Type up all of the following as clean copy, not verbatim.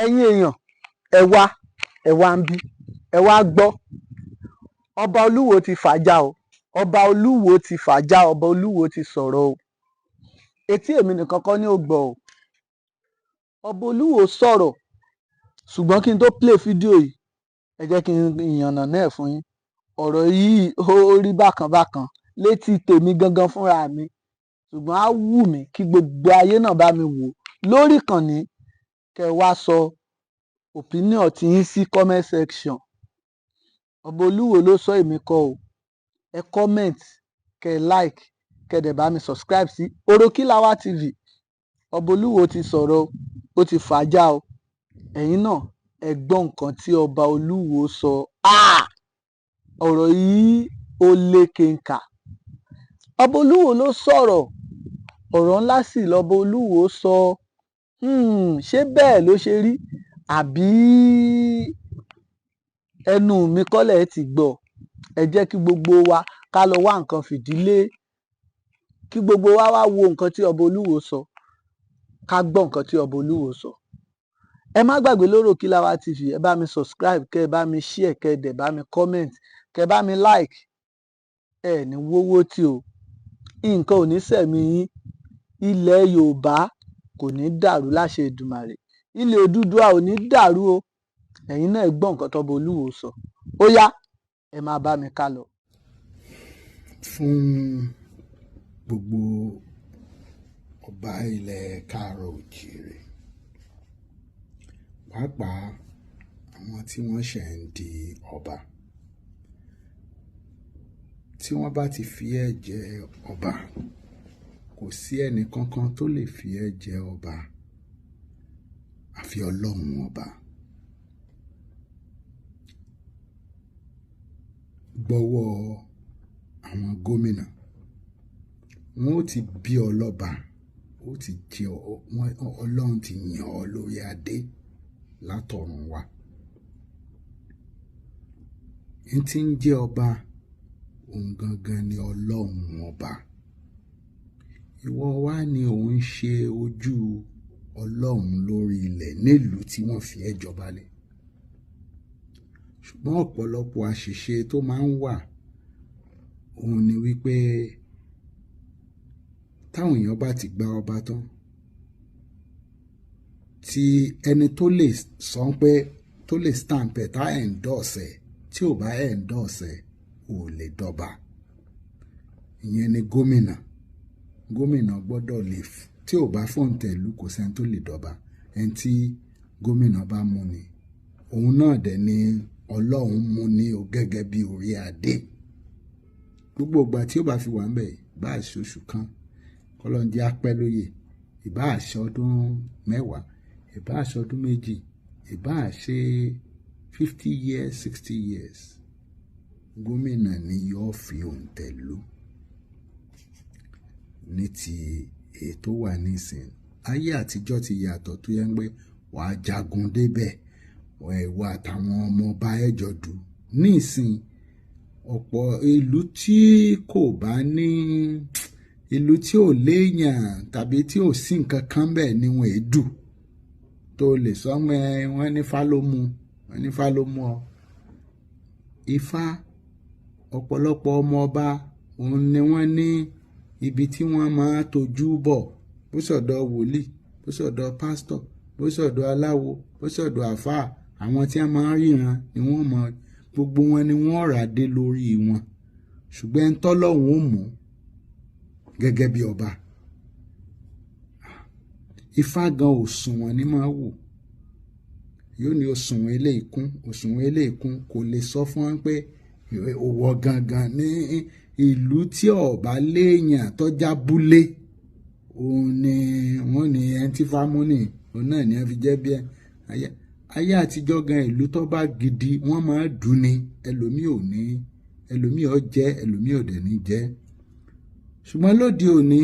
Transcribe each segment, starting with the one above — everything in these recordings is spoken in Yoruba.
Ẹ̀yin èèyàn, ẹ wá, ẹ wá ń bí, ẹ wá gbọ́. Ọba Olúwo ti fàájà o. Ọba Olúwo ti fàájà. Ọba Olúwo ti sọ̀rọ̀ o. Etí èmi nìkan kọ́ ni ó gbọ́ o. Ọba Olúwo sọ̀rọ̀, ṣùgbọ́n kí n tó play fídíò yìí, ẹ jẹ́ kí n yànnàná ẹ̀ fún yín. Ọ̀rọ̀ yìí, ó rí bákan bákan létí tèmi gangan fúnra mi, ṣùgbọ́n á wù mí kí gbogbo ayé náà bá mi wò lórí ìkànnì, kẹ́ ẹ wá sọ opinion tiyín sí comment section. Ọba Olúwo ló sọ, èmi kọ́ o. Ẹ comment, kẹ́ ẹ like, kẹ́ ẹ dẹ̀ bá mi subscribe sí Òròkìlàwà TV. Ọba Olúwo ti sọ̀rọ̀ o, ó ti fàájà o. Ẹ̀yin náà, ẹ gbọ́ nǹkan tí ọba Olúwo sọ. Ah! Ọ̀rọ̀ yìí, ó lékenkà. Ọba Olúwo ló sọ̀rọ̀. Ọ̀rọ̀ ńlá sì lọ́ba Olúwo sọ. Ṣé bẹ́ẹ̀ ló ṣe rí, àbí ẹnu mi kọ́lẹ̀ ti gbọ́? Ẹ jẹ́ kí gbogbo wa ká lọ wá nǹkan fìdílé, kí gbogbo wa wá wo nǹkan tí ọba Olúwo sọ, ká gbọ́ nǹkan tí ọba Olúwo sọ. Ẹ má gbàgbé, lórí Òkìlàwà TV, ẹ bá mi subscribe, kẹ́ ẹ bá mi share, kẹ́ ẹ dẹ̀ bá mi comment, kẹ́ ẹ bá mi like. Ẹ ní wówó tí o, nǹkan ò ní sẹ̀mí yín. Ilẹ̀ Yorùbá kò ní dàrú láṣẹ Èdùmàrè. Ilẹ̀ Odùduwà ò ní dàrú o. Ẹ̀yin náà, ẹ gbọ́ nǹkan tọ́ba Olúwo sọ. Ó yá, ẹ máa bá mi ká lọ. Fún gbogbo ọba ilẹ̀ káàárọ̀ òjíire, pàápàá àwọn tí wọ́n ṣẹ̀ ń di ọba, tí wọ́n bá ti fi ẹ́ jẹ ọba, kò sí ẹnì kankan tó lè fi ẹ́ jẹ ọba àfi Ọlọ́run ọba. Gbọ́wọ́ àwọn gómìnà, wọn ó ti bí ọ lọ́ba, ó ti jẹ Ọlọ́run ti yàn ọ́ lórí adé látọ̀run wá. N tí ń jẹ́ ọba, òun gangan ni Ọlọ́run ọba. Ìwọ wá ni òun ṣe ojú Ọlọ́run lórí ilẹ̀ nílùú tí wọ́n fi ẹ́ jọba lé. Ṣùgbọ́n ọ̀pọ̀lọpọ̀ àṣìṣe tó máa ń wà, òun ni wípé táwọn èèyàn bá ti gba ọba tán, tí ẹni tó lè sọ pé tó lè stamp ẹ̀, tá endorse ẹ̀, tí ò bá endorse ẹ̀, ò lè dọba. Ìyẹn ni gómìnà. Gómìnà gbọ́dọ̀ lè, tí ò bá fòǹtẹ̀ lù, kò sẹ́ni tó lè dọba. Ẹni tí gómìnà bá mú ni, òun náà dẹ̀ ni Ọlọ́run mú ní o gẹ́gẹ́ bí orí adé. Gbogbo ìgbà tí ó bá fi wà ńbẹ̀, ìbá ṣe oṣù kan, kọ́lọ́n jẹ́ apẹ́ lóye, ìbá ṣe ọdún 10, ìbá ṣe ọdún 2, ìbá ṣe 50 years, 60 years, gómìnà ni yóò fi òǹtẹ̀ lù. Ní ti èyí tó wà nísìn, ayé àtijọ́ ti yàtọ̀, tó yẹ pé wàá jagun débẹ̀, ìwọ àtàwọn ọmọ ọba ẹjọ́ dù. Nísìn, ọ̀pọ̀ ìlú tí kò bá ní, ìlú tí ò léèyàn tàbí tí ò sí nǹkan kan bẹ́ẹ̀ ni wọ́n èé dù tó lè sọ wọ́n ní Ifá ló mú, wọ́n ní Ifá ló mú ọ. Ifá, ọ̀pọ̀lọpọ̀ ọmọ ọba, òun ni wọ́n ní ibi tí wọ́n máa tojú bọ̀, bó sọ̀dọ̀ wòlíì, bó sọ̀dọ̀ pásítọ̀, bó sọ̀dọ̀ aláwo, bó sọ̀dọ̀ àfáà, àwọn tí wọ́n máa ń ríran ni wọ́n mọ gbogbo wọn ni wọ́n rà dé lórí wọn. Ṣùgbọ́n ẹni tọ́lọ́hun ó mú gẹ́gẹ́ bí ọba, Ifá gan òṣùwọ̀n ní máa wò. Yóò ní òṣùwọ̀n eléyìí kún, òṣùwọ̀n eléyìí kún. Kò lè sọ fún wọn pé òwò gangan ní ìlú tí ọba léèyàn tọ́já búlé, òun ni wọ́n ní ẹni tí fámúnì, òun náà ni wọ́n fi jẹ́ bí ẹ. Ayé àtijọ́ gan, ìlú tó bá gidi, wọ́n máa dùn ni. Ẹlòmíì ò ní, ẹlòmíì ò jẹ́, ẹlòmíì ò dẹ̀ ní jẹ́. Ṣùgbọ́n lóde òní,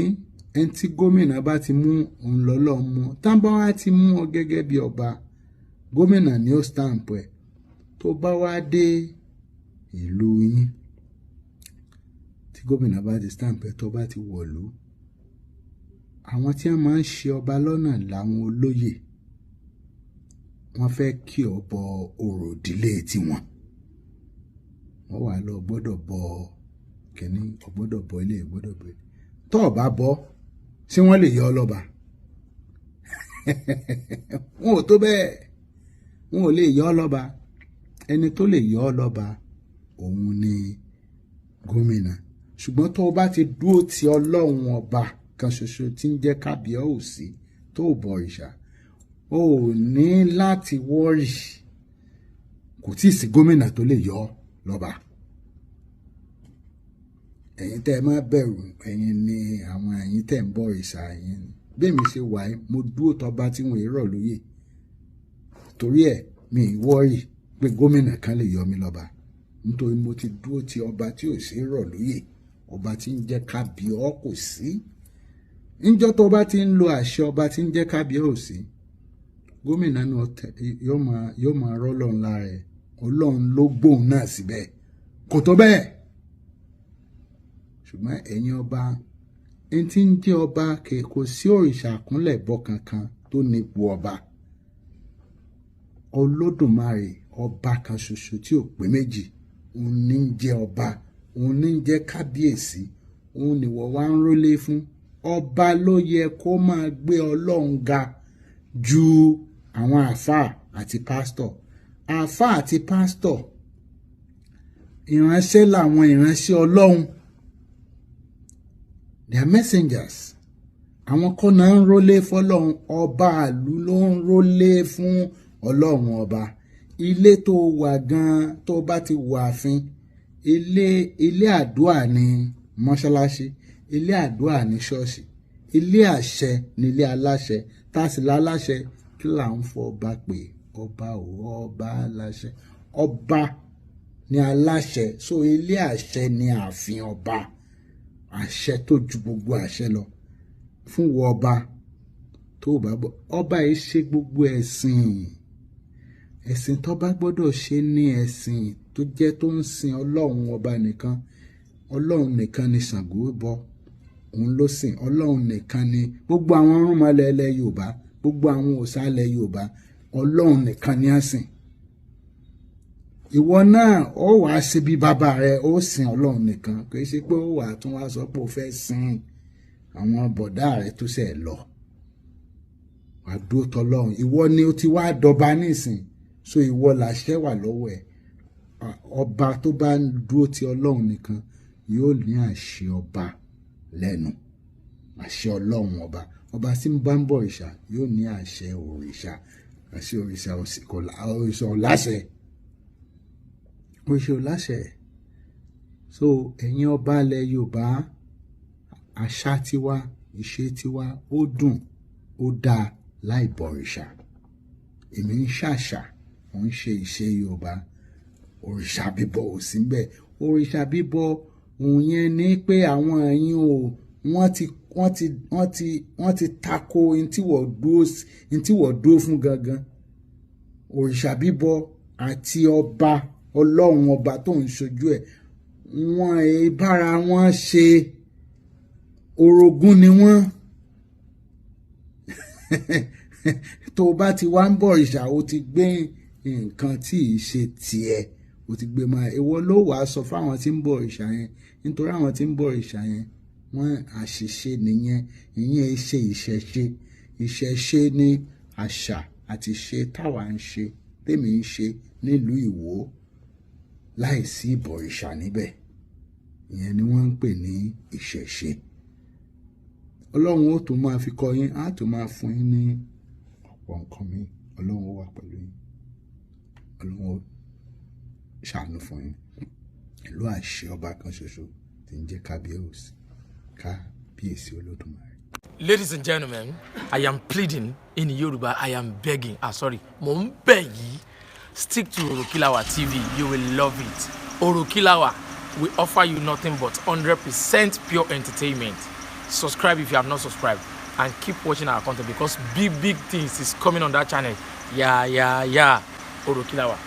ẹni tí gómìnà bá ti mú, òun lọ́lọ́ mú. Tán bá wá ti mú ọ gẹ́gẹ́ bí ọba, gómìnà ni ó stamp ẹ̀. Tó bá wá dé ìlú yín, tí gómìnà bá ti stamp ẹ̀, tó bá ti wọ̀lú, àwọn tí wọ́n máa ń ṣe ọba lọ́nà làwọn olóyè. Wọ́n fẹ́ kí ọ bọ orò ìdílé tiwọn. Wọ́n wà lọ gbọ́dọ̀ bọ kínní, ọ gbọ́dọ̀ bọ ilé, gbọ́dọ̀ bọ ilé. Tó o bá bọ́, ṣé wọ́n lè yọ ọ lọ́ba? Wọn ò tó bẹ́ẹ̀, wọn ò lè yọ ọ lọ́ba. Ẹni tó lè yọ ọ lọ́ba, òun ni gómìnà. Ṣùgbọ́n tó o bá ti dúró ti Ọlọ́run ọba kan ṣoṣo tí ń jẹ́ Kábíyèsí, tó o bọ òrìṣà, o ò ní láti worry. Kò tí ì sí gómìnà tó lè yọ ọ lọ́ba. Ẹ̀yin tẹ́ ẹ má bẹ̀rù, ẹ̀yin ni àwọn ẹ̀yin tẹ́ ń bọ òrìṣà. Ẹ̀yin ni bẹ́ẹ̀ mi ṣe wà ẹ́, mo dúró tọba tí wọ́n rọ̀ lóyè. Torí ẹ̀, mi ì worry pé gómìnà kan lè yọ mí lọ́ba, nítorí mo ti dúró ti ọba tí ò sí rọ̀ lóyè, ọba tí ń jẹ́ kábíọ́ kò sí. Níjọ́ tó bá ti ń lo àṣẹ ọba tí ń jẹ́ kábíyèsí, gómìnà náà yóò máa rọ́lọ́run lára ẹ̀. Ọlọ́run ló gbóhùn náà síbẹ̀, kò tó bẹ́ẹ̀. Ṣùgbọ́n ẹ̀yin ọba, ẹni tí ń jẹ́ ọba, kò sí òrìṣà àkúnlẹ̀ bọ kankan tó nípò ọba. Olódùmarè, ọba kan ṣoṣo tí ò pé méjì, òun ní ń jẹ́ ọba, òun ní ń jẹ́ kábíyèsí, òun nìwọ wá ń rólé fún. Ọba ló yẹ kó máa gbé Ọlọ́run ga ju àwọn àáfàá àti pásítọ̀. Àáfàá àti pásítọ̀, ìránṣẹ́ làwọn, ìránṣẹ́ Ọlọ́run. They are messengers. Àwọn kọ́ náà ń rólé fọlọ́run. Ọba àlú ló ń rólé fún Ọlọ́run ọba. Ilé tó wà gan-an, tó bá ti wà ààfin, ilé àdúà ní mọ́ṣáláṣí, ilé àdúà ní ṣọ́ọ̀ṣì, ilé àṣẹ ní ilé aláṣẹ. Tá a sì láláṣẹ, kí là ń fọ ọba pé? Ọba ò, ọba aláṣẹ, ọba ní aláṣẹ. So ilé àṣẹ ní ààfin ọba, àṣẹ tó ju gbogbo àṣẹ lọ fún wọ ọba. Tó bá bọ ọba yìí, ṣe gbogbo ẹ̀sìn, ẹ̀sìn tó bá gbọ́dọ̀ ṣe ní ẹ̀sìn tó jẹ́ tó ń sin Ọlọ́run ọba nìkan. Ọlọ́run nìkan ni Ṣàngó bọ, òun ló sìn. Ọlọ́run nìkan ni gbogbo àwọn irúnmọlẹ̀ ilẹ̀ Yorùbá, gbogbo àwọn òòṣà ilẹ̀ Yorùbá, Ọlọ́run nìkan ni á sìn. Ìwọ náà, ó wàá ṣe bí bàbá rẹ, ó sìn Ọlọ́run nìkan. Kì í ṣe pé ó wàá tún wá sọ pé ó fẹ́ sìn àwọn bọ̀dá rẹ tó ṣẹ̀ lọ. Wàá dúró tọlọ́run. Ìwọ ni ó ti wá dọba nísìn, so ìwọ làṣẹ wà lọ́wọ́ ẹ̀. Ọba tó bá ń dúró ti Ọlọ́run nìkan yóò ní àṣẹ ọba lẹ́nu, àṣẹ Ọlọ́run ọba. Ọba tí ń bá ń bọ òrìṣà yóò ní àṣẹ òrìṣà. Àṣẹ òrìṣà, òrìṣà ò láṣẹ, òrìṣà ò láṣẹ. So ẹ̀yin ọba ilẹ̀ Yorùbá, àṣà tiwa, ìṣe tiwa, ó dùn, ó dáa láì bọ òrìṣà. Èmi ń ṣàṣà, mò ń ṣe ìṣe Yorùbá. Òrìṣà bíbọ ò sí ńbẹ̀. Òrìṣà bíbọ òun yẹn ní pé àwọn ẹ̀yin o, wọ́n ti tako n tí wọ́n dúró fún gangan. Òrìṣà bíbọ àti ọba, Ọlọ́run ọba tó ń ṣojú ẹ̀, wọ́n ẹ bára wọn ṣe, orogún ni wọ́n. Tó o bá ti wá ń bọ òrìṣà, o ti gbé nǹkan tí ì ṣe tiẹ̀, o ti gbé máa. Ìwọ ló wàá sọ fáwọn tí ń bọ òrìṣà yẹn, nítorí àwọn tí ń bọ òrìṣà yẹn, wọ́n àṣìṣe nìyẹn. Ìyẹn ṣe ìṣẹ̀ṣe. Ìṣẹ̀ṣe ní àṣà àti ṣe táwa ń ṣe, tèmi ń ṣe nílùú Ìwó láìsí ìbọ̀rìṣà níbẹ̀. Ìyẹn ni wọ́n ń pè ní ìṣẹ̀ṣe. Ọlọ́run ó tún máa fi kọ́ yín, á tún máa fún yín ní ọ̀pọ̀ nǹkan mi. Ọlọ́run ó wà pẹ̀lú yín, Ọlọ́run ó ṣàánú fún yín ìlú. Àṣẹ ọba kan ṣoṣo tí ń jẹ́ Kábíyèsí, Kábíyèsí Olódùmarè. Ladies and gentlemen, I am pleading in Yoruba, I am begging. Ah, sorry, mo ń bẹ̀ yìí. Stick to Orokilawa TV, you will love it. Orokilawa, we offer you nothing but 100% pure entertainment. Subscribe if you have not subscribed and keep watching our content because big, big things is coming on that channel. Yeah. Orokilawa.